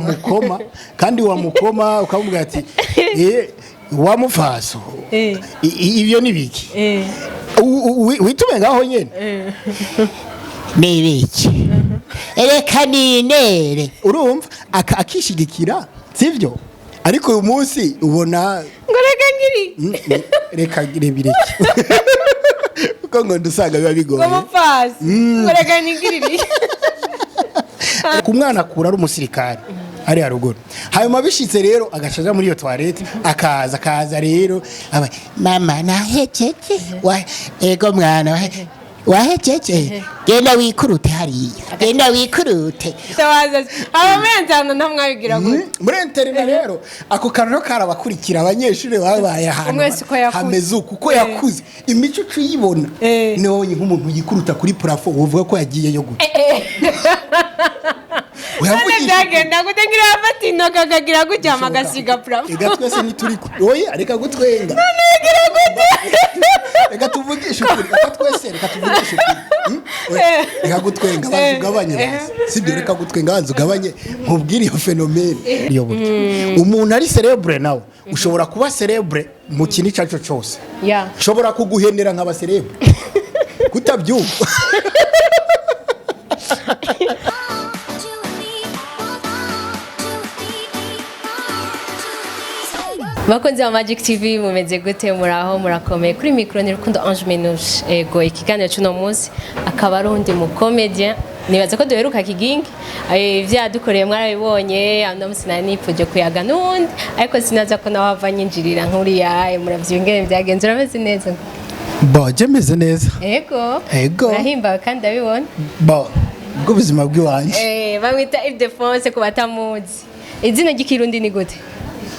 Wamukoma kandi wamukoma ukamubwira ati: "Eh, wamufaso, ibyo ni biki?" Witume ngaho nyene ni ibiki? Reka ninere. Urumva akishigikira, sivyo? Ariko uyu munsi ubona Ngo reka ngiri. Reka rebireke, kuko ngo ndusanga biba Ngo bigoye. Mupfasi, ngo reka nigirire. Ku mwana akura ari umusirikare ari haruguru, hanyuma bishitse rero agaca aja muri iyo toilette, akaza rero aba: "Mama, nahejeje." Wa ego mwana, wahejeje, genda wikurute hariya, genda wikurute. Tawaza aba menzana ntamwabigira gute? Muri internat rero ako kantu rero karabakurikira, abanyeshuri babaye ahantu Umwe wese uko yakuze. hameze uku, uko yakuze imico uca uyibona. Nibonye nk'umuntu yikuruta kuri plafond, uvuga ko yagiyeyo gute? None Uyavugisha. Byagenda gute? Ngira yafata intoki akagira gutya hama agasiga plafond. Reka twese ntituri oya, reka gutwenga, reka tuvugishe ukuri, reka twese, reka tuvugishe ukuri. Oya, reka gutwenga, banza ugabanye basi, sibyo? Reka gutwenga, banza ugabanye, nkubwire iyo phénomène. Iyo buryo umuntu ari célèbre, nawe ushobora kuba célèbre mu kintu icyo ari cyo cyose. Nshobora kuguhenera nkaba célèbre, kutabyumva. Bakunzi ba Magic TV, mumeze gute? Muraho, murakomeye? Kuri micro ni Rukundo Ange Minouche. Ego, ikiganiro cy'uno munsi akaba ari undi mu comédien. Nibaza ko duheruka Kigingi, ivyo yadukoreye mwarabibonye. Uno munsi nari nipfuje kuyaga n'uwundi, ariko sinaza ko nawe ava nyinjirira nk'uriya. Muravyo ingene vyagenze. Urameze neza? Bo, je meze neza. Ego. Ego. Urahimbawe kandi ndabibona. Bo, bw'ubuzima bw'iwanjye. Bamwita Ildefonse ku batamuzi. Izina ry'ikirundi ni gute?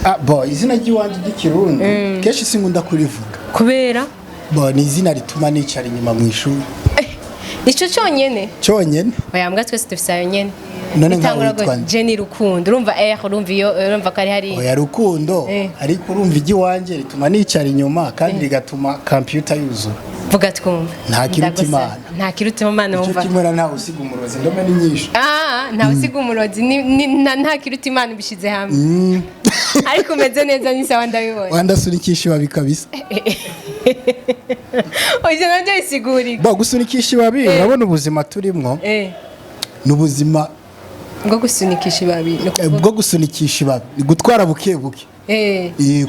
Ah, bo, izina ry'iwanjye ry'ikirundi kenshi sinkunda kurivuga. Kubera? Bo, ni izina rituma nicara inyuma mu ishuri. Ico cyonyene? Cyonyine. Oya mbwa, twese dufise ayo nyene. None nkawe Itangura witwa gute? nde? Je ni Rukundo. Urumva R, urumva iyo, urumva ko ari hari. Oya, Rukundo. Ariko urumva iry'iwanjye rituma nicara inyuma kandi rigatuma computer yuzura. Vuga twumva. Nta kiruta Ndagusaba. Imana. Nta kiruta Imana. Icyo Wumva. kimwe na ntawe usiga umurozi, ndome ni nyinshi. Ah, ntawe usiga umurozi nta kiruta Imana, ubishize hamwe. Ariko umeze neza, ni sawa, ndabibona. Wandasunikisha ibabi kabisa. Ivyo navyo bisigurika. Bo, gusunikisha ibabi, urabona ubuzima turimwo ni ubuzima Bwo gusunikisha ibabi ni ukuvuga- bwo gusunikisha ibabi, ni gutwara buke buke.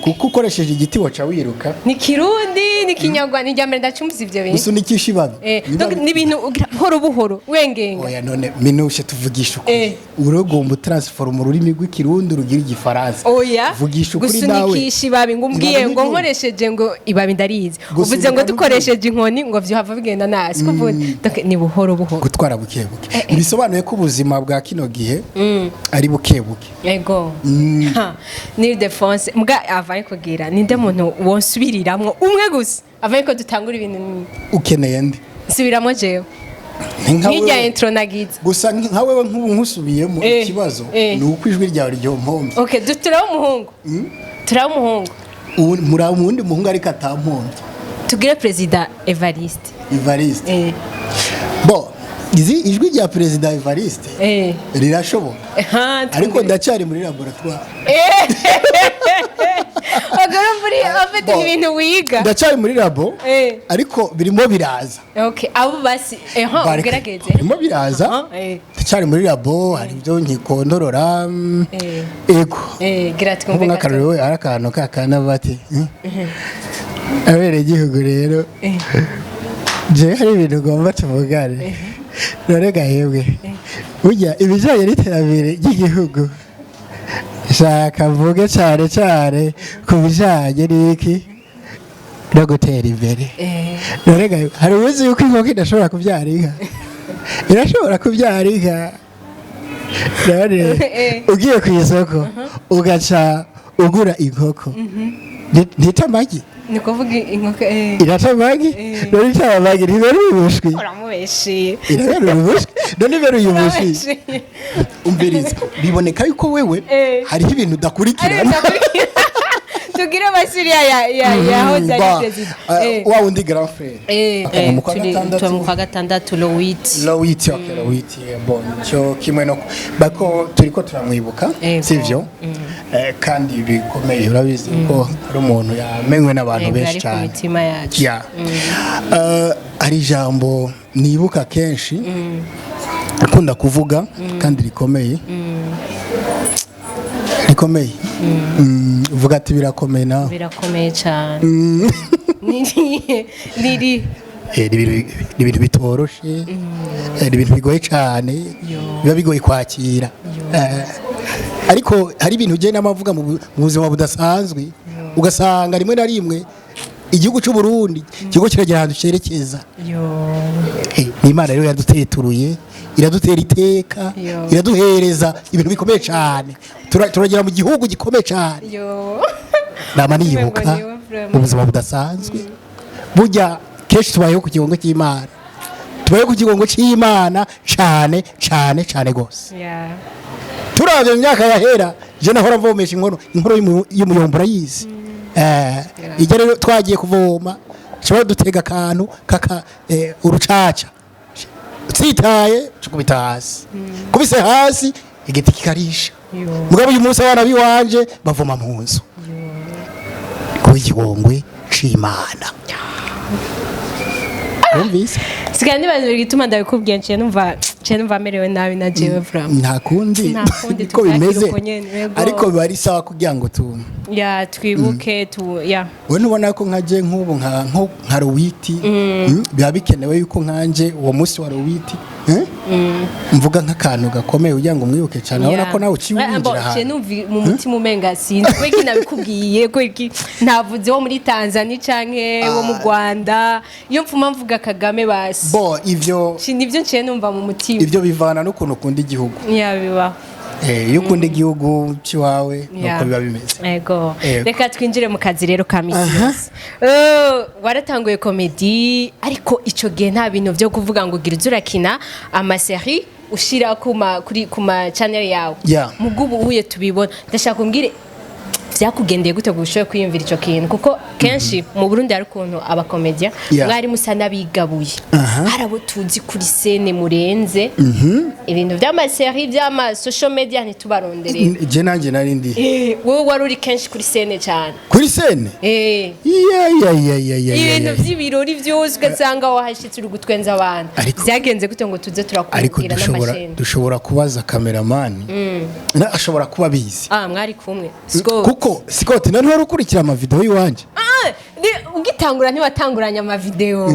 Kuko ukoresheje igiti waca wiruka. Ni Kirundi, ni Kinyarwanda, ni irya mbere ndacumvise ivyo bintu. Gusunikisha ibabi. Donc ni ibintu ugira buhoro buhoro wengenga. Oya, none Minushe, tuvugisha ukuri, uragomba utransforma ururimi rw'ikirundi rugira igifaransa. Oya. Vugisha ukuri nawe. Gusunikisha ibabi, ngo umbwiye Ibabi ngo n'ibyuma. nkoresheje ngo ibabi ndarizi, uvuze Gusunika ngo dukoresheje inkoni ngo vyohava bigenda nabi, siko uvuze? Donc ni buhoro buhoro. Gutwara buke buke bisobanuye ko ubuzima bwa kino gihe ari buke buke. Ego. Ha, ni Ildefonse mbwa avaye kugira ninde muntu wonsubiriramwo umwe gusa avaye ko dutangura ibintu Ukeneye nde? Nsubiramwo jewe. Ni nka Nk'irya wewe. intro nagize. Gusa nka wewe, nk'ubu nkusubiyemo, ikibazo ni uko ijwi ryawe ryompombye. Okay, turabe umuhungu, turabe umuhungu. Ubu muri wundi muhungu ariko atampombye. Tugire Perezida Evariste. Evariste. Bo, izi ijwi rya Perezida Evariste rirashoboka, Ha, ariko twumvire. ndacyari muri laboratoire. Bagore muri afite Bo. ibintu wiga. Ndacyari muri labo, ariko birimo biraza. Okay, abo basi eho ugerageze. Birimo biraza. Aha. Ndacyari muri labo, hari ibyo nkikondorora. Ego. Gira Nk'ubu twumve gato. nk'akarorero, hari akantu kakana bati: "Abenegihugu rero, jewe hari ibintu ugomba tuvugane. None gahebwe, burya ibijyanye n'iterambere ry'igihugu, shaka mvuge cyane cyane ku bijyanye n'iki no gutera imbere. None gahebwe, hari ubuzi yuko inkoko idashobora kubyara inka? Irashobora kubyara inka. None ugiye ku isoko ugaca ugura inkoko, ntita amagi?" Ni kuvuga inkoko. Irata amagi. None ita amagi ntiberuye ubushwi? Uramubeshiye. Iraberuye ubushwi. None iberuye ubushwi. Uramubeshiye. Umviriza, biboneka yuko wewe hariho ibintu udakurikirana. Tugire abasiriya ya yahoze ari perezida. Wa wundi grand frère. Akaba mu kwa Turi gatandatu. Tuba mu kwa gatandatu, le 8. Le 8, okay, le 8, bon, cyo kimwe no bako turiko turamwibuka. Sivyo? Kandi bikomeye, urabizi ko ari umuntu yamenywe n'abantu benshi ari ku cyane. mitima yacu. Ya. Hari ijambo nibuka kenshi akunda kuvuga kandi rikomeye rikomeye. Vuga ati birakomeye nawe. Birakomeye cyane. Niri niri Ni ibintu bitoroshe. Ni ibintu bigoye cyane, biba bigoye kwakira. Ariko hari ibintu ugenda amavuga mu buzima budasanzwe, ugasanga rimwe na rimwe igihugu cy'u Burundi ikigo kiragera ahantu cyerekeza. Ni Imana rero yaduteturuye, iradutera iteka, iraduhereza ibintu bikomeye cyane. Turagera mu gihugu gikomeye cyane. Nama niyibuka Umengo niwe vraiment. mu buzima budasanzwe. Burya kenshi tubayeho ku kigongo cy'Imana, tubayeho ku kigongo cy'Imana cyane cyane cyane rwose. Turavye mu myaka yahera, je nahora mvomesha inkono y'umuyombo, urayizi. Ijya rero twagiye kuvoma, nshobora dutega akantu kaka urucaca, tsitaye cukubita hasi, kubise hasi igiti kikarisha. Mugabo uyu munsi abana biwanje bavoma mu nzu kuba ikigongwe c'Imana. Wumvise? Sigaye nibaza igituma ndabikubwiye, nciye numva merewe nabi na jewe vraiment. Nta kundi. Nta kundi, niko tuvyakira bimeze. Uko nyene, yego. Ariko biba ari sawa kugira ngo tu Ya, twibuke tu ya. We ntubona ko nkaje nk'ubu nka le 8, biba bikenewe yuko nkanje uwo munsi wa le 8, mvuga nk'akantu gakomeye kugira ngo mwibuke cyane. Urabona ko nawe uciye winjira ahantu ahantu. Numva mu mutima umenga sinzi kubera iki nabikubwiye, kubera iki ntavuze wo muri Tanzania canke wo mu Rwanda, iyo mfuma mvuga Kagame basi. Bo ivyo Nivyo nciye numva mu mutima. Ivyo bivana n'ukuntu ukunda igihugu. Ya, bibaho. Iyo ukunda igihugu cy'iwawe nuko biba bimeze. Ego. Ego. Reka twinjire mu kazi rero ka misi yose. Waratanguye comédie, ariko ico gihe nta bintu vyo kuvuga ngo gira uze urakina ama séries ushira kuma kuri kuma channel yawe. Mugubu uye tubibona. Ndashaka umbwire vyakugendeye gute ngo ushobore kwiyumvira ico kintu, kuko kenshi mu Burundi hari ukuntu aba comédiens mwari musa n'abigabuye. Hari abo tuzi kuri scène murenze ibintu vy'ama séries, vy'ama social media, ntitubaronderere. Je nanjye nari ndi Wowe wari uri kenshi kuri scène cyane. Kuri scène. Iya iya iya iya iya. Ibintu by'ibirori byose ugasanga wahashitse uri gutwenza abantu. Byagenze gute ngo tuze Ariko turakubwira dushobora n'amasheni? Dushobora kubaza kameramani, ashobora kuba abizi. Ah, mwari kumwe Scott. Kuko Scott nari wari ukurikira ama vidéo y'iwanje. Ah, ugitangura ntiwatanguranye ama vidéo,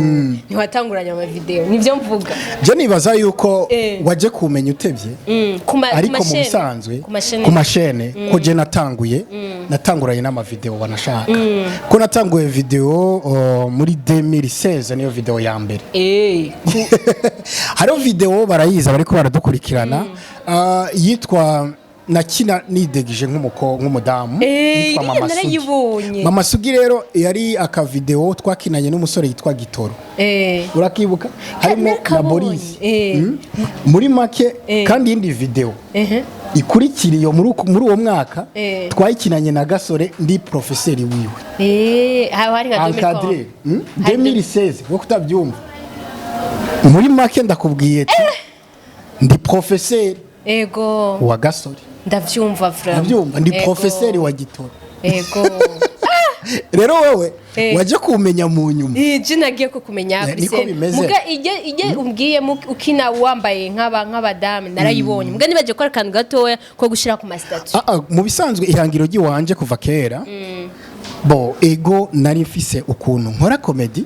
ntiwatanguranye ama vidéo, nivyo mvuga. Je nibaza yuko waje kumenya utevye. Ariko Ku mu mashene. bisanzwe ku mashene. Ku mashene ko je natanguye, natanguranye n'ama vidéo, wanashaka ko natanguye vidéo muri 2016, niyo vidéo ya mbere. Hariho vidéo barayiza bariko baradukurikirana, yitwa nakina nidegije nk'umudamu yitwa Iriya Mama Sugi. Narayibonye. Mama Sugi rero yari aka vidéo twakinanye n'umusore yitwa Gitoro. Urakibuka? Harimo na Nakabonye. Boris. Muri make kandi iyindi vidéo ikurikira iyo muri uwo mwaka twayikinanye na Gasore, ndi professeur wiwe. Haba hari nka encadré. 2000? 2016, wo kutabyumva. Muri make ndakubwiye ati ndi professeur wa Gasore. Ndavyumva vraiment. Ndabyumva, ndi professeur wa Gitoro. Rero wowe waje kumenya mu nyuma. Je nagiye ko kumenya kuri Niko scène. bimeze. Muga ijye umbwiye ukina wambaye nk'abadamu narayibonye. Muga nibaje ko ari akantu gatoya ko gushira ku ma statuts. Ah, ah, mu bisanzwe ihangiro ry'iwanje kuva kera, bo ego nari mfise ukuntu nkora comédie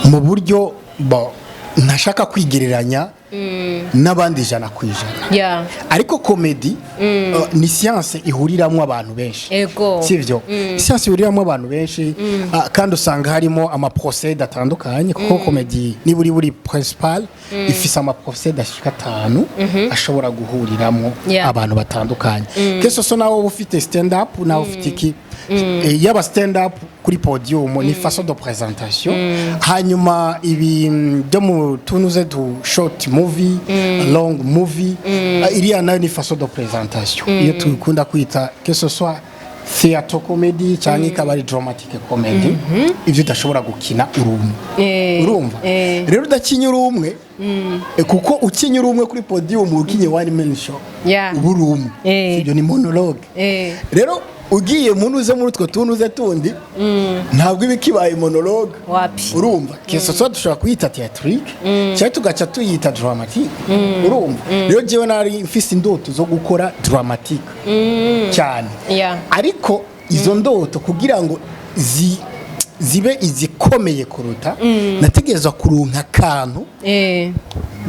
mu buryo bo ntashaka kwigereranya n'abandi 100%. Ariko comédie ni science ihuriramwo abantu benshi. Sivyo? Science ihuriramwo abantu benshi, kandi usanga harimo ama procédés atandukanye, kuko comédie niba uri buri principal ifise ama procédés ashika atanu ashobora guhuriramo abantu batandukanye, que ce soit nawe uba ufite stand up, nawe ufite iki. Yaba stand up kuri podium ni façon de présentation, hanyuma ibi byo mu tunuze du short movie, long movie, iriya nayo ni façon de présentation iyo tukunda kwita que ce soit Theatre comedy cyangwa ikaba ari dramatic comedy, ibyo udashobora gukina uri umwe. Urumva? Rero udakinye uri umwe, kuko ukinye uri umwe kuri podium, ukinye one man show, uba uri umwe. Sibyo? Ni monologue. Rero ugiye munuze muri utwo tunuze tundi, ntabwo iba ikibaye monologue. Wapi. Urumva, que ce soit dushobora kuyita théâtrique cyangwa tugaca tuyita dramatique. Urumva rero, jewe nari mfise indoto zo gukora dramatique cyane, ariko izo ndoto kugira ngo zibe izikomeye kuruta, nategerezwa kuronka akantu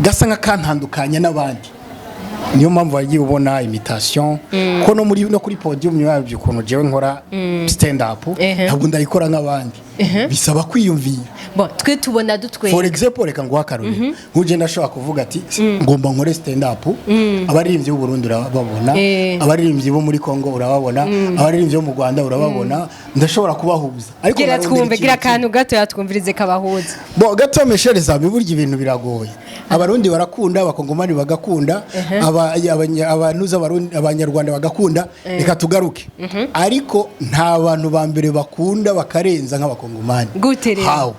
gasa nk'akantandukanya n'abandi. Niyo mpamvu wagiye ubona imitation ko no muri no kuri podium yabyo, ukuntu jewe nkora stand up, ntabwo ndayikora nk'abandi, bisaba kwiyumvira. Bon, twe tubona dutwenga. For example, reka nguhe akarorero. Nk'uje ndashobora kuvuga ati ngomba nkore stand up, abaririmbyi b'u Burundi urababona, abaririmbyi bo muri Congo urababona, abaririmbyi bo mu Rwanda urababona, ndashobora kubahuza, ariko gira nkarondera twumve ikintu gira kimwe. Akantu gato yatwumvirize kabahuza. Bo gato Michel Zabi, burya ibintu biragoye. Abarundi barakunda, abakongomani bagakunda, abantuza, abarundi, abanyarwanda bagakunda. Reka tugaruke, ariko nta bantu ba mbere bakunda bakarenza nk'abakongomani. Gute rero? How?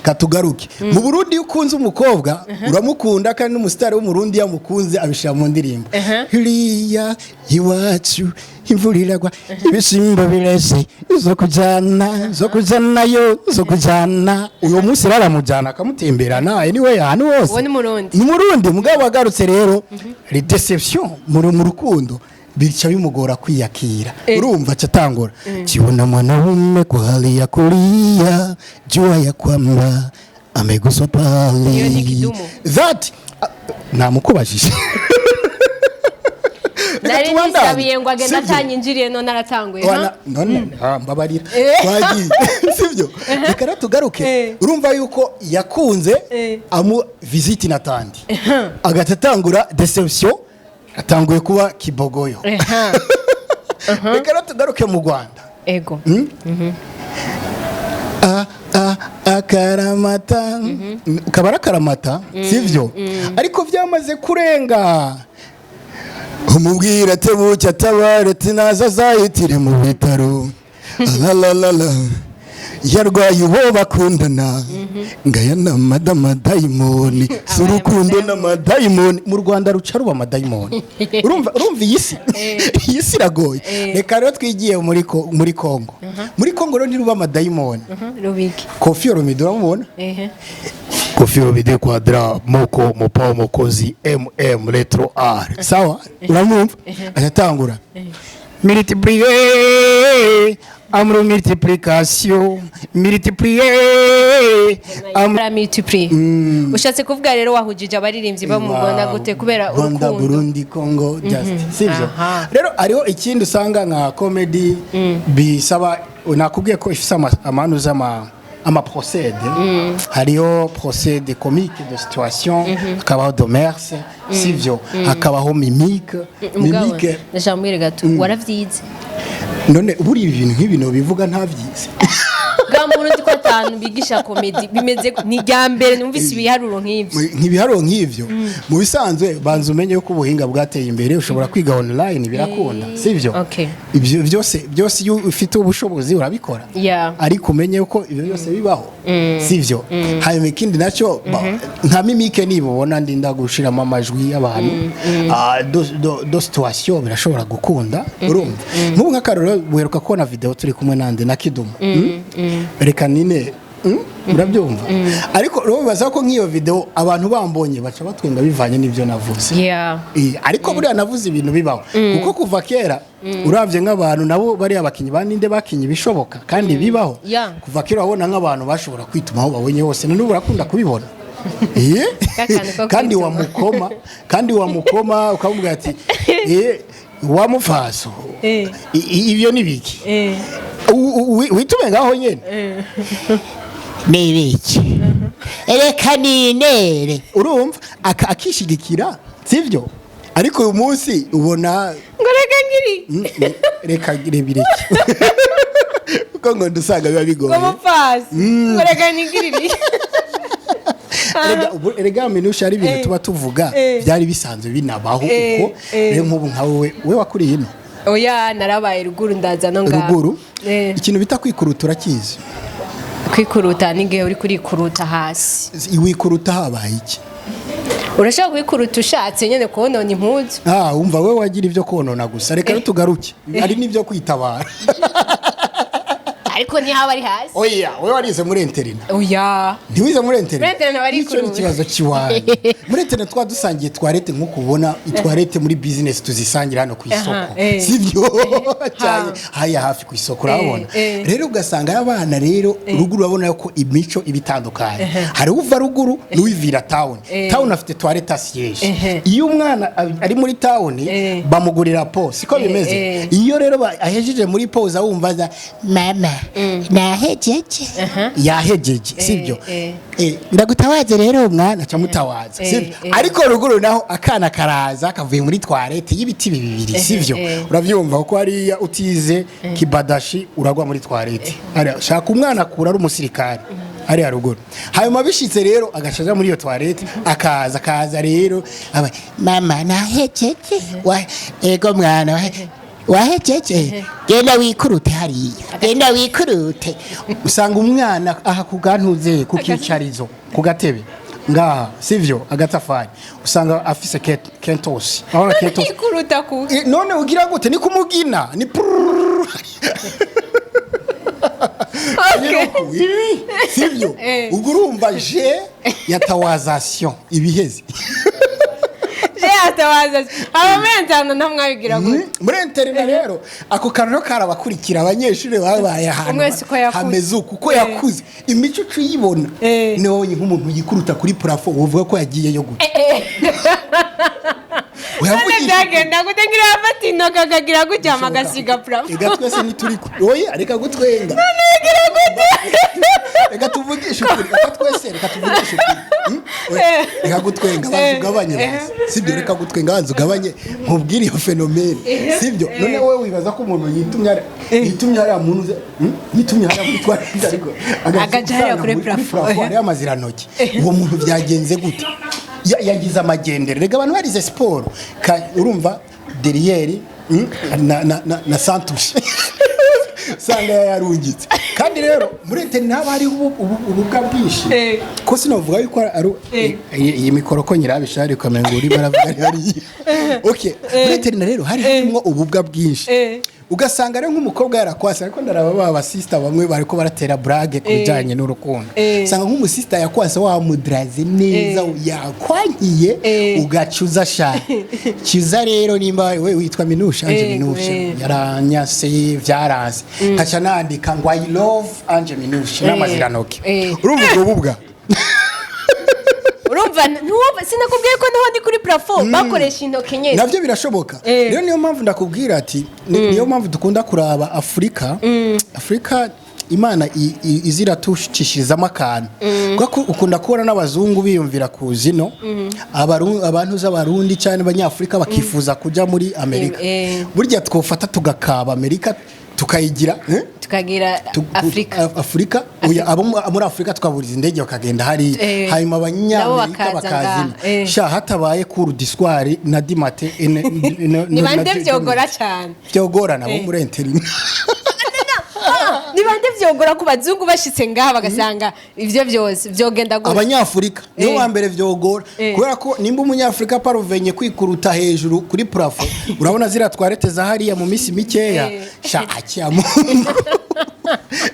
Katugaruke mu Burundi. Iyo ukunze umukobwa uramukunda, kandi n'umusitari w'Umurundi yamukunze abishyira mu ndirimbo. Hiriya iwacu imvura iragwa, ibishimbo bireze, zo kujyana, zo kujyanayo, zo kujyana. Uyu munsi rero aramujyana akamutemberana, anyway, ahantu hose. Uwo ni Murundi. Ni Murundi. Mugabo agarutse rero, déception mu rukundo bica bimugora kwiyakira. Urumva, acatangura kiona mwanaume kwa hali ya kulia, jua ya kwamba ameguswa pale. Iyo ni Kidumu. That namukubajije. Reka Nari tubandanye. nisabiye ngo agenda Sibyo? atanyinjiriye, none aratanguye. Wana, Ha? none mbabarira, twagiye, sibyo? Reka rero tugaruke. Urumva yuko yakunze amu visite natandi, agahita atangura déception, atanguye kuba kibogoyo. Reka rero tugaruke mu Rwanda. Ego. A a akaramata ukaba ari akaramata, sivyo? Ariko byamaze kurenga, umubwira atebuke atabare, ati naza azahitire mu bitaro, lalalala, yarwaye uwo bakundana, ngaya ni amadayimoni, si urukundo n'amadayimoni. Mu Rwanda ruca ruba amadayimoni. Urumva iyi si iragoye. Reka rero twigiye muri Kongo. Muri Kongo rero ntiruba amadayimoni. Rubiki. Koffi Olomide uramubona? Ehe. Koffi Olomide Quadra Moko Mopao Mokozi MM Retro R, sawa? Uramwumva aratangura multiplier amro multiplication multiplier amro. Bara multiplier. Ushatse kuvuga rero wahujije abaririmbyi bo mu Rwanda gute kubera Rwanda, urukundo? Burundi, Congo, just sivyo? Aha. Rero hariho ikindi usanga nka comedy bisaba, nakubwiye ko ifise amanu z'ama ama procédé. Hariho procédé comique de situation, hakabaho de mœurs, sivyo? Hakabaho mimique. Mugabo, mimique. Ndashaka mbwire gato, waravyize? None buriya ibintu nk'ibintu bivuga ntavyize? Bwa muntu ko atanu bigisha comedy bimeze, ni irya mbere numvise ibiharuro nk'ivyo. Nk'ibiharuro nk'ivyo, mu bisanzwe banza umenye ko ubuhinga bwateye imbere, ushobora kwiga online, birakunda, sivyo? Okay. Ibyo byose byose, iyo ufite ubushobozi urabikora, ariko umenye ko ibyo byose bibaho, sivyo? Hanyuma ikindi nacyo, nka mimique, niba ubona ndinda gushiramo amajwi y'abantu, de situation birashobora gukunda. Urumva, nk'ubu nk'akarorero, weruka kubona video turi kumwe nande na Kidumu. Reka nine. Urabyumva, ariko rero bibaza ko nk'iyo video abantu bambonye baca batwenga bivanye n'ibyo navuze. Ariko buriya navuze ibintu bibaho, kuko kuva kera uravye nk'abantu nabo bariya bakinyi ba ninde bakinyi ibishoboka kandi bibaho. Kuva kera wabona nk'abantu bashobora kwituma aho babonye hose, none ubu urakunda kubibona. Kakantu ko Kandi kwituma. wamukoma, kandi wamukoma ukamubwira ati wamufaso, ibyo ni biki? Witume ngaho nyene ni ibiki? Reka ninere. Urumva akishigikira, sivyo? Ariko uyu munsi ubona Ngo reka ngiri. Reka rebireke, kuko ngo ndusanga biba Ngo bigoye. Mupfasi, ngo reka nigirire. Erega minusha, ari ibintu tuba tuvuga byari bisanzwe binabaho uko. Rero nk'ubu nka wowe, we wakuriye ino. Oya, narabaye ruguru, ndaza no ngaho. Ruguru. Eh. Ikintu bita kwikuruta urakizi? Kwikuruta n'igihe uri kurikuruta hasi. Wikuruta habaye iki? Urashobora kwikuruta ushatse nyene konona impuzu. Ah, umva, we wagira ibyo konona gusa. Reka rero tugaruke, hari n'ibyo kwitabara. Ariko ntihaba ari hasi. Oya, we warize muri internat? Oya. Ntiwize muri internat? Muri internat bari Icyo ni kuruta. ikibazo kiwanyu. Muri internat twa dusangiye toilette, nk'uko ubona toilette muri business tuzisangira hano ku isoko. Sibyo? Cyane haya hafi ku isoko, urabona. Rero ugasanga abana rero ruguru, urabona ko imico iba itandukanye. Hari uva ruguru n'uwivira town. Town afite toilette à siège. Iyo umwana ari muri town, bamugurira pot, siko bimeze? Iyo rero ahejeje muri pause, wumva aza: "Mama, nahejeje." Yahejeje, sibyo? Eh. Ndagutawaze rero, umwana aca mutawaza, sibyo? Eh. Ariko ruguru naho akana karaza kavuye muri toilette y'ibiti bibiri, sivyo? Eh. Uravyumva kuko hariya utize kibadashi uragwa muri toilette. Hariya shaka umwana akura ari umusirikare hariya ruguru. Hanyuma bishitse rero agashaja muri iyo toilette, akaza rero aba: "Mama, nahejeje." Ego mwana, wahejeje, genda wikurute hariya, genda wikurute. Usanga umwana aha ku gantuze, ku kicarizo, ku gatebe ngaha, sivyo? Agatafari, usanga afise kentosi. Urabona kentosi? Kwikuruta ku None ugira gute? Ni kumugina, ni prrrr. Sivyo? Eh. Ubwo urumva je ya tawazation ibiheze. Je atawaza aba muri internat ntamwabigira gute? Muri internat rero ako kantu rero karabakurikira, abanyeshuri babaye ahantu Umwe wese uko yakuze. hameze uku, uko yakuze imico uca uyibona. Niba wabonye nk'umuntu yikuruta kuri plafond, uvuga ko yagiyeyo gute? None Uyavugisha. byagenda gute? Ngira yafata intoki akagira gutya, agasiga plafond. Ega twese ntituri oya, reka gutwenga, reka tuvugishe ukuri, reka twese, reka tuvugishe ukuri. Oya, reka gutwenga, banza ugabanye, banza. Sibyo? Reka gutwenga, banza ugabanye, nkubwire iyo phénomène, sibyo? None wowe wibaza ko umuntu yitumye hariya muntu yitumye hariya muri toilette, ariko Agaca hariya kuri usanga plafond. Plafond hariyo amazirantoki, uwo muntu byagenze gute? Yagize amagendere. Reka abantu barize siporo, urumva derrière na santushe usanga yarungitse. Kandi rero muri internat haba hariho ububwa bwinshi. Ko sinavuga yuko ari iyi mikoro ko nyirabishari ukamenya ngo urimo aravuga ari hariya. Okay, muri internat rero hari harimo ububwa bwinshi. Ugasanga rero nk'umukobwa yarakwase, ariko ndaraba ba basista bamwe bariko baratera blague ku bijanye n'urukundo. Usanga nk'umusista yakwase, wamudiraze neza, yakwankiye, ugacuza sha kiza. Rero nimba we witwa Minusha, Ange Minusha, yaranyase, vyaranse, nkaca nandika ngo "I love Ange Minusha" n'amaziranoke. Urumva ubwo bubwa? Urumva ntiwumva, sinakubwiye ko naho ndi kuri plafond bakoresha intoki nyine? Navyo birashoboka. Rero niyo mpamvu ndakubwira ati niyo mpamvu dukunda kuraba Afurika. Afurika Imana izira tucishirizamo akantu, kuko ukunda kubona n'abazungu biyumvira ku zino abantu z'Abarundi cyane Abanyafurika bakifuza kuja muri Amerika. Burya twofata tugakaba Amerika tukayigira, eh? Tukagira Afurika. Afurika, oya, abo muri Afurika twaburiza indege bakagenda hariya, hanyuma Nabo Abanyamerika bakaza bakazina. ngaha. Sha, hatabaye cours du soir na du matin Ni bande vyogora cyane? Byogorana bo muri internat. Ni bande vyogora ku bazungu bashitse ngaha bagasanga ivyo vyose vyogenda gute? Abanyafurika nibo ba mbere vyogora, kubera ko nimba Umunyafurika paruvenye kwikuruta hejuru kuri plafond, urabona ziriya toilette za hariya mu minsi mikeya. Sha, akiyamungu.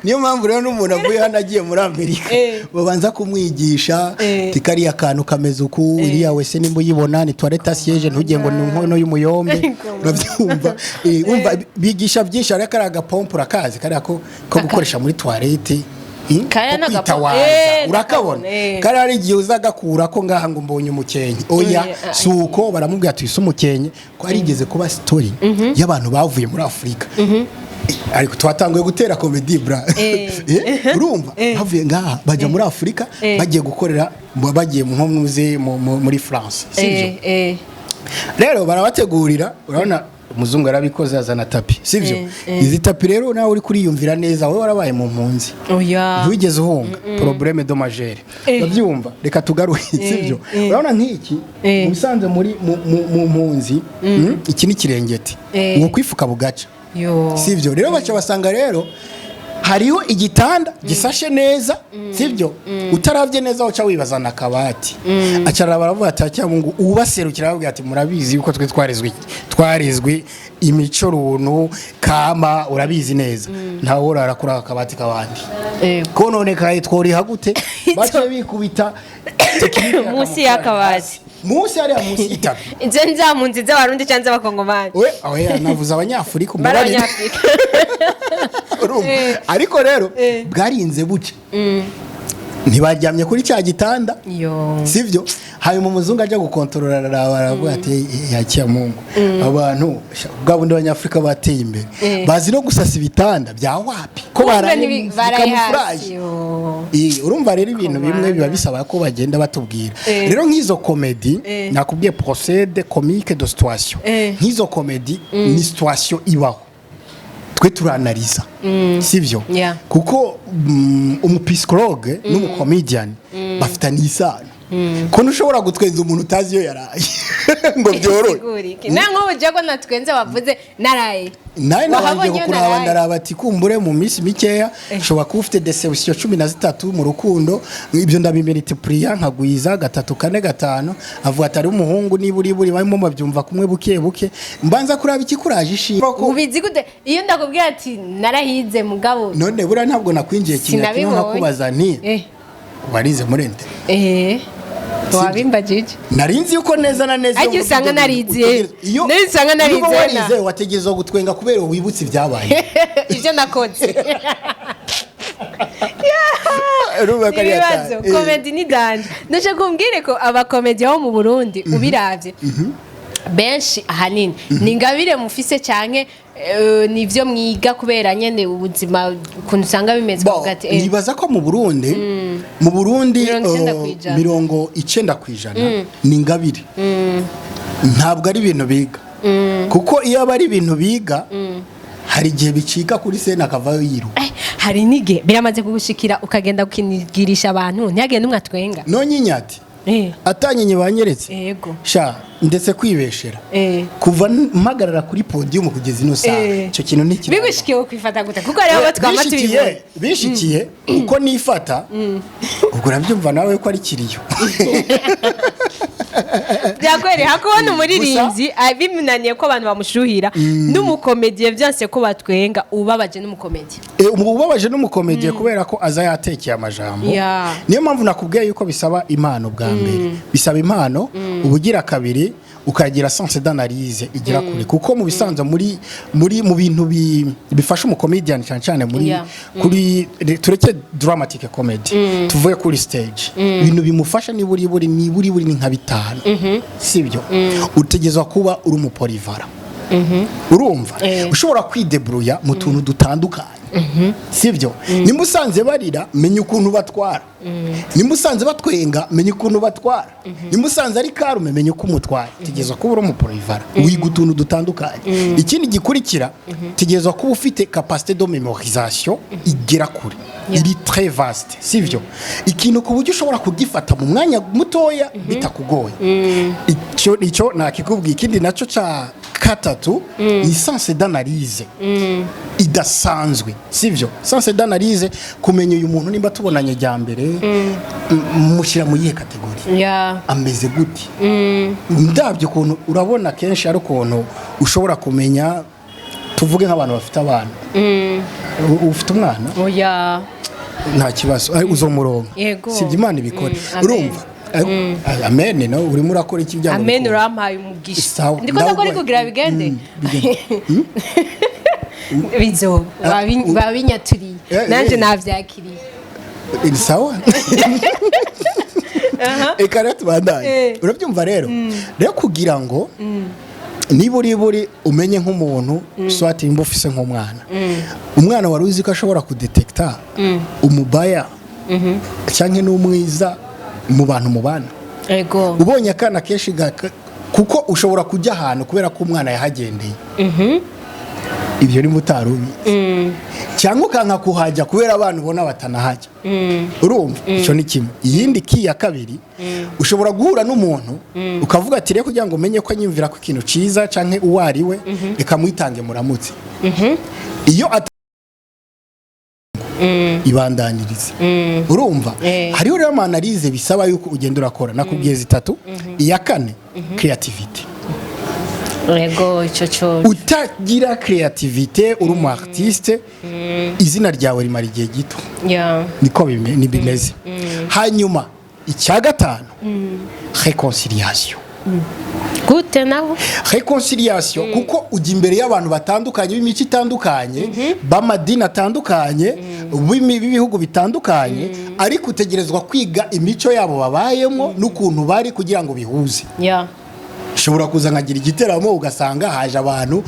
Niyo mpamvu rero n'umuntu avuye hano agiye muri Amerika, babanza kumwigisha ati kariya kantu kameze uku, iriya wese nimba uyibona ni toilette à siège, ntugire ngo ni inkono y'umuyombe. Urabyumva? Wumva bigisha byinshi. Hariya kariya gapompo urakazi, kariya ko gukoresha muri toilette, Kariya ko ni agapo- kwitawaza. Urakabona? Ndakabona. Kariya hari igihe uza agakura ko ngaha ngo mbonye umukenke. Oya, si uko baramubwira ati ese umukenke ko arigeze kuba story y'abantu bavuye muri Afurika. Ariko twatanguye gutera comédie bra. Urumva bavuye ngaha bajya muri Afurika, bagiye gukorera, bagiye nko muze muri France, sibyo? Rero barabategurira, urabona Umuzungu yarabikoze, azana tapis, sivyo? Eh. Izi tapis rero nawe uri kuriyumvira neza, wowe warabaye mu mpunzi, Oya. ntiwigeze uhunga, problème de majeur. Urabyumva? Reka tugaruke, sivyo? Urabona nk'iki, mu bisanzwe muri mu mpunzi, iki ni kirengeti, uwo kwifuka bugaca, Yo. sivyo? Rero baca basanga rero hariho igitanda gisashe neza, sivyo? Utaravye neza uca wibazana akabati. Acarara baravuga ati "Acyamungu ubaserukira", aravuga ati "Murabizi yuko twe twarezwe imico runtu kama, urabizi neza, ntawe urara kuri aka kabati kabandi." Ko none kaye tworiha gute? Baca bikubita technique ya Munsi camouflage. Y'akabati. Munsi hariya, munsi y'itapi. Izo nza mu nzi z'Abarundi cyangwa z'Abakongomani? We oya, navuze Abanyafurika, Bari umbabarire. Abanyafurika. Urumva? Ariko rero bwarinze buce, ntibaryamye kuri cya gitanda, Yo. sivyo? Hanyuma umuzungu ajya gukontorora, araraba, aravuga ati "Yakiya Mungu, abantu sha, bwa bundi Abanyafurika bateye imbere, bazi no gusasa ibitanda bya wapi ko baraye Baraye camouflage." hasi. Yo. Urumva rero ibintu bimwe Komana. biba bisaba ko bagenda batubwira. Rero nk'izo comédie, nakubwiye procédé comique de situation, nk'izo comédie ni situation ibaho, twe turanaliza, sivyo? Yeah. Kuko umupsychologue n'umucomedian bafitanye isano, ko ntushobora gutwenza umuntu utazi iyo yaraye ngo byorohe. Sigurike. Na nk'ubu je ko natwenze wavuze naraye. Nawe nabanje Wahabonye iyo kukuraba, naraye. ndaraba ati kumbure mu minsi mikeya ushobora kuba ufite déception 13 mu rukundo. Ibyo ndabimultiplier nkagwiza gatatu, kane, gatanu. Avuga ati ari umuhungu, niba uri buri barimo babyumva kumwe buke buke, mbanza kuraba ikikuraje ishimwe. Ubizi gute iyo ndakubwira ati narahize mugabo? None buriya ntabwo nakwinjiye kimwe kimwe Sinabibonye. nkakubaza nti warize muri ente? Eh, wabimbajije. Narinzi yuko neza na neza Ariko iyo usanga uvuga ibyo narize. bintu, iyo Nari usanga iyo uba narize. warize wategerezwa gutwenga kubera wibutse ibyabaye. Ibyo nakoze. Urumva ko ari Ibibazo. hatari. Comédie ni danger. Ndashaka kumbwire ko abakomedi bo mu Burundi, ubiravye, benshi ahanini ni ingabire mufise canke nivyo mwiga kubera nyene ubuzima ukuntu usanga bimeze? Bo, Ukavuga ati nibaza ko mu Burundi 90 kw'ijana. 90% ni ingabire, ntabwo ari ibintu biga, kuko iyo aba ari ibintu biga hari igihe bicika kuri scène akavayo yiruka. Hari n'igihe biramaze kugushikira ukagenda gukinigirisha abantu, ntihagende umwe atwenga? Nonye inyati atanyenye banyeretse. Sha, ndetse kwibeshera, kuva mpagarara kuri podium kugeza ino saha, icyo kintu ntikiraba. Bigushikiye kwifata gute? Kuko hariho abo twama Bishikiye tubibona. bishikiye uko nifata, ubwo urabyumva nawe ko ari kiriyo. Byakwereka kubona umuririmbyi bimunaniye ko abantu bamushuhira, n'umukomediye byanse ko batwenga, ubabaje n'umukomediye. Ubabaje n'umukomediye kubera ko aza yatekeye amajambo. Niyo mpamvu nakubwiye yuko bisaba impano. Bwa mbere bisaba impano, ubugira kabiri ukagira sens d'analyse igira kure, kuko mu bisanzwe muri mu bintu bifasha umucomedian cyane cyane muri kuri tureke dramatic comedy, tuvuye kuri stage, ibintu bimufasha niburi buri niburi buri ni nka bitanu, sibyo? Utegerezwa kuba uri umupolyvalent, urumva? Ushobora kwidebrouiller mu tuntu dutandukanye, sibyo? Nimba usanze barira, menya ukuntu batwara. Nimba usanze batwenga, menya ukuntu batwara. Nimba usanze ari calme, menya uko umutwara. Tegerezwa kuba uri umupolyvalent, wiga utuntu dutandukanye. Ikindi gikurikira, tegerezwa kuba ufite capacité de mémorisation igera kure, iri très vaste, sivyo? Ikintu ku buryo ushobora kugifata mu mwanya mutoya bitakugoye. Icyo nakikubwiye. Ikindi nacyo ca gatatu ni sens d'analyse idasanzwe, sivyo? Sens d'analyse, kumenya uyu muntu nimba tubonanye rya mbere, mushyira mu yihe catégorie, ameze gute? Ndabyo ukuntu urabona kenshi ari ukuntu ushobora kumenya, tuvuge nk'abantu bafite abana. Ufite umwana? Oya. Nta kibazo, uzomuronka. Yego. Sibyo? Imana ibikore. Amen. Urumva? Amen. No urimo urakora iki byango Amen. bikunda? Urampaye umugisha. Sawa. Ndiko ndakora kugira bigende. Bigende. Bizoba. Babinyaturiye. Nanje navyakiriye. Ni sawa, eka rero tubandanye. Urabyumva rero kugira ngo niba uri buri umenye nk'umuntu, soit nimba ufise nk'umwana, umwana wari uzi ko ashobora kudetekta umubaya cyangwa n'umwiza mu bantu mubana. Ego. Ubonye akana kenshi Kuko ushobora kujya ahantu kubera ko umwana yahagendeye, ibyo ni mutari ubizi, cyangwa ukanka kuhajya kubera abana ubona batanahajya. Urumva, icyo ni kimwe. Iyindi ki ya kabiri, ushobora guhura n'umuntu ukavuga ati: "Rero kugira ngo umenye ko anyumvira ko ikintu cyiza canke uwo ari we, reka mwitange muramutse." Iyo ibandanirize, urumva, hariho rero ama analyse bisaba yuko ugenda urakora. Nakubwiye zitatu, iya kane, creativity. Yego, ico cyo. Utagira creativity uri umu artiste, izina ryawe rimara igihe gito. Niko ni bimeze. Hanyuma icya gatanu, réconciliation. Gute naho? Réconciliation, kuko ujya imbere y'abantu batandukanye, b'imico itandukanye, b'amadini atandukanye, b'ibihugu bitandukanye, ariko utegerezwa kwiga imico yabo babayemo n'ukuntu bari kugira ngo bihuze. Ushobora kuza nkagira igiteramo, ugasanga haje abantu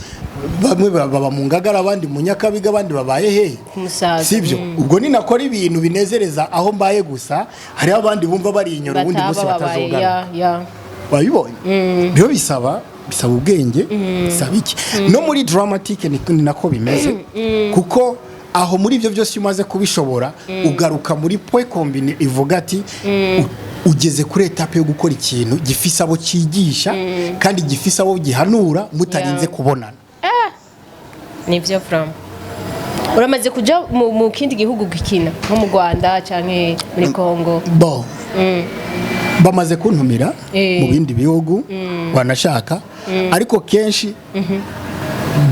bamwe baba mu Ngagara, abandi mu Nyakabiga, abandi babaye hehe. Ku Musaga. Sibyo? Ubwo ninakora ibintu binezereza aho mbaye gusa, hariho abandi bumva bari inyuma ubundi munsi bataba babaye batazogaruka. Ya. Wabibonye rero, bisaba ubwenge, bisaba iki. No muri dramatique ni nako bimeze, kuko aho muri ibyo byose iyo umaze kubishobora, ugaruka muri point combiné ivuga ati ugeze kuri étape yo gukora ikintu gifise abo cyigisha kandi gifise abo gihanura mutarinze kubonana. Nivyo, from uramaze kuja mu kindi gihugu gukina, nko mu Rwanda canke muri Congo? Bo bamaze kuntumira mu bindi bihugu wanashaka, ariko kenshi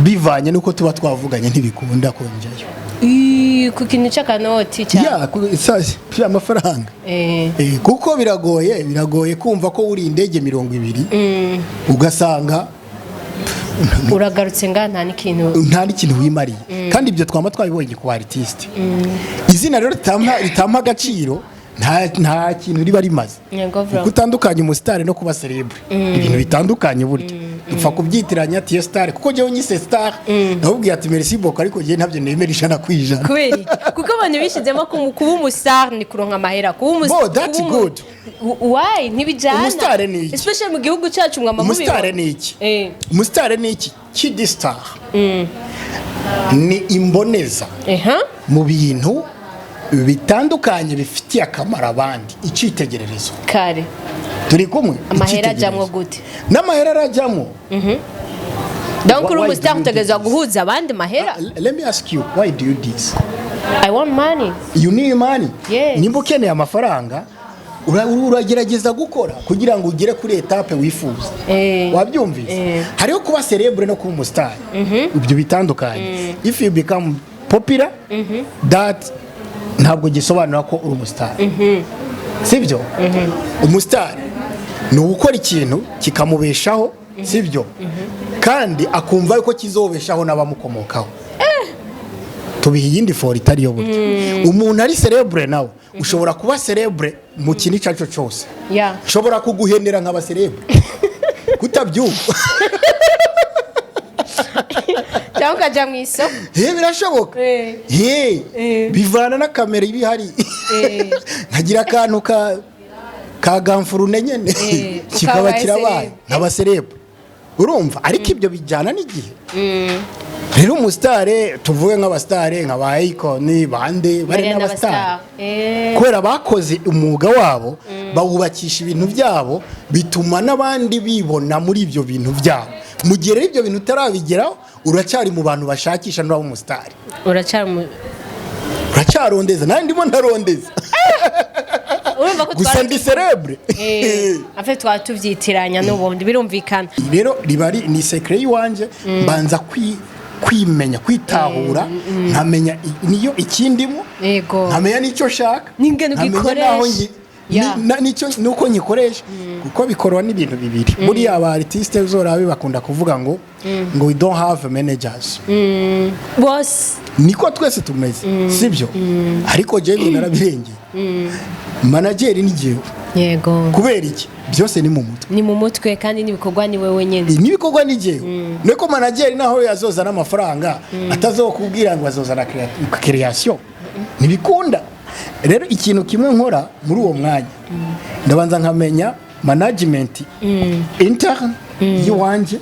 bivanye n'uko tuba twavuganye ntibikunda konjayo. Ii, ku kintu c'akanoti ca Ya, amafaranga. Kuko biragoye kumva ko uri indege 20, ugasanga uragarutse nga nta n'ikintu. Nta n'ikintu wimariye. Kandi ibyo twaba twabibonye ku artiste. Izina rero ritampa agaciro, nta kintu riba rimaze. Vraiment. Kuko utandukanye umusitari no kuba célèbre, ibintu bitandukanye. Burya dupfa kubyitiranya ati iyo star, kuko njyewe nyise star ndamubwiye ati: "Merci beaucoup, ariko njyewe ntabyo nemera 100%." Kubera iki? Kuko abantu bishizemo ko kuba umustar ni kuronka amahera, kuba Bo, that's good. Why ntibijana? Umustar ni iki? Especially mu gihugu cyacu mwama Umusitari mubibona. ni iki? Umusitari ni iki? Kidi star ni imboneza mu bintu bitandukanye bifitiye akamaro abandi, icyitegererezo. Kare. Turi kumwe? Amahera Icyitegererezo. ajamwo gute? N'amahera arajyamo. Donc uri Why do umustar you do utegerezwa this? guhuza abandi mahera. Let me ask you, why do you this? I want money. You need money. Yes. Nimba ukeneye amafaranga, uragerageza gukora kugira ngo ugere kuri étape wifuza. Wabyumvise? Hariho kuba célèbre no kuba umustar, ibyo bitandukanye. If you become popular, that ntabwo gisobanura ko uri umustar, sibyo? Umustar ni ugukora ikintu kikamubeshaho, sibyo? Kandi akumva yuko kizobeshaho n'abamukomokaho. Tubiha iyindi foro itari yo. Burya umuntu ari célèbre nawe, ushobora kuba célèbre mu kintu icyo ari cyo cyose. Nshobora kuguhenera nkaba célèbre, kutabyumva. Cyangwa ukajya mu isoko. He, birashoboka. He, bivana na kamera iba ihari. Nkagira akantu ka gamfurune nyene, kikaba ukaba kirabaye célèbre. Nkaba célèbre, urumva? Ariko ibyo bijyana n'igihe. Rero umusitare, tuvuge nk'abasitare nka ba Akon, bande bari Bariya n'abasitare n'abastar. Kubera bakoze umwuga wabo, bawubakisha ibintu byabo, bituma n'abandi bibona muri ibyo bintu byabo. Mu gihe rero ibyo bintu utarabigeraho, uracyari mu bantu bashakisha, n'uraba umusitari. Uracyari mu Uracyarondeza, nanjye ndimo ndarondeza. Urumva ko Gusa ndi célèbre. En fait twaba tubyitiranya n'ubundi, birumvikana. Rero riba ari ni secret y'iwanjye, mbanza kwimenya, kwitahura, nkamenya niyo ikindimo, nkamenya n'icyo nshaka, N'ingene nkamenya ugikoresha. n'aho n'icyo nuko nyikoresha, kuko bikorwa n'ibintu bibiri. Buriya aba artiste uzorabe bakunda kuvuga ngo "We don't have managers." Bose. Niko twese tumeze, sibyo? Ariko jewe narabirengeye, manager ni jewe. Kubera iki? Byose ni mu mutwe. Ni mu mutwe, kandi n'ibikorwa ni wewe nyine. N'ibikorwa ni jewe. Niko manager naho yazozana amafaranga, atazokubwira ngo azozana création, ntibikunda. Rero ikintu kimwe nkora muri uwo mwanya, ndabanza nkamenya Management interne y'iwanje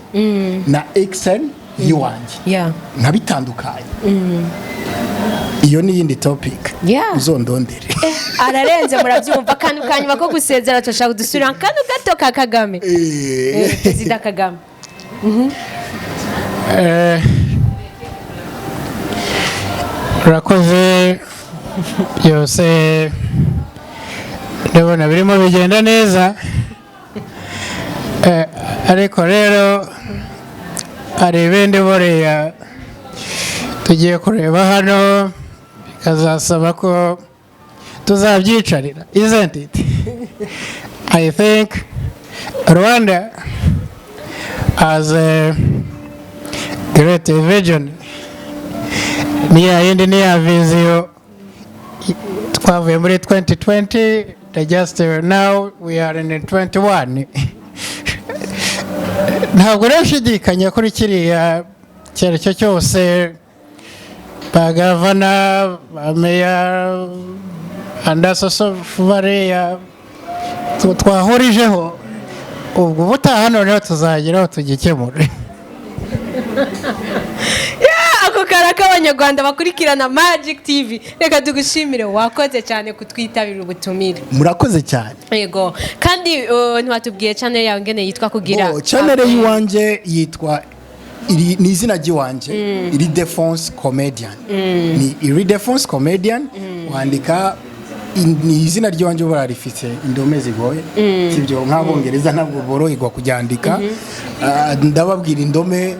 na externe y'iwanje nkabitandukanye. Iyo ni iyindi topic. Uzondondere. Ararenze, murabyumva. Akantu ka nyuma ko gusezera, turashaka kudusubira akantu gato ka Kagame. Perezida Kagame. Urakoze. Byose ndabona birimo bigenda neza. Ariko rero hari ibindi buriya tugiye kureba hano, bikazasaba ko tuzabyicarira, isn't it? I think Rwanda as a great vision, ni ya yindi, ni ya vision twavuye muri 2020, the just now we are in 21. Ntabwo rero nshidikanya kuri kiriya cyerecyo cyose, ba gavana, ba meya, andasoso, bariya twahurijeho. Ubwo ubutaha noneho tuzageraho tugikemure. Ako kara k'Abanyarwanda bakurikirana Magic TV. Reka tugushimire, wakoze cyane kutwitabira ubutumire. Murakoze cyane. Yego, kandi ntiwatubwiye channel yawe ngene yitwa kugira Oh, channel y'iwanje yitwa iri, ni izina ry'iwanje, iri Defense Comedian. Ni iri Defense Comedian. Wandika ni izina ry'iwanje, buriya rifite indome zigoye, sibyo? Nk'Abongereza ntabwo boroherwa kuryandika. Ah, ndababwira indome.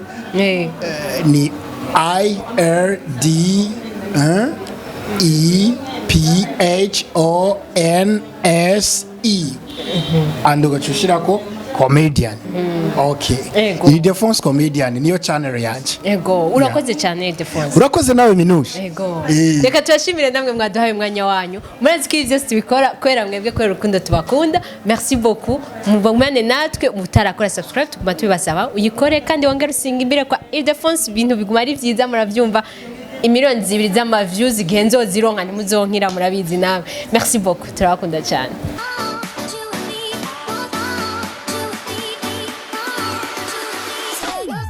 Ni I R D E P H O N S E and ugaca ushyirako comedian. Okay. Ego. Ni Defense Comedian, niyo channel yanjye. Ego, urakoze cyane, Defense. Urakoze nawe, Minushe. Ego. Reka tubashimire namwe mwaduhaye umwanya wanyu. Murazi ko ibi byose tubikora kubera mwebwe, kubera urukundo tubakunda. Merci beaucoup. Mubane natwe. Mutarakora subscribe, tuguma tubibasaba, uyikore kandi wongere usinga imbere kwa Ildefonse. Ibintu biguma ari byiza, murabyumva. Imiliyoni 2 z'ama views igihe nzozironka ntimuzonkira, murabizi nawe. Merci beaucoup, turabakunda cyane.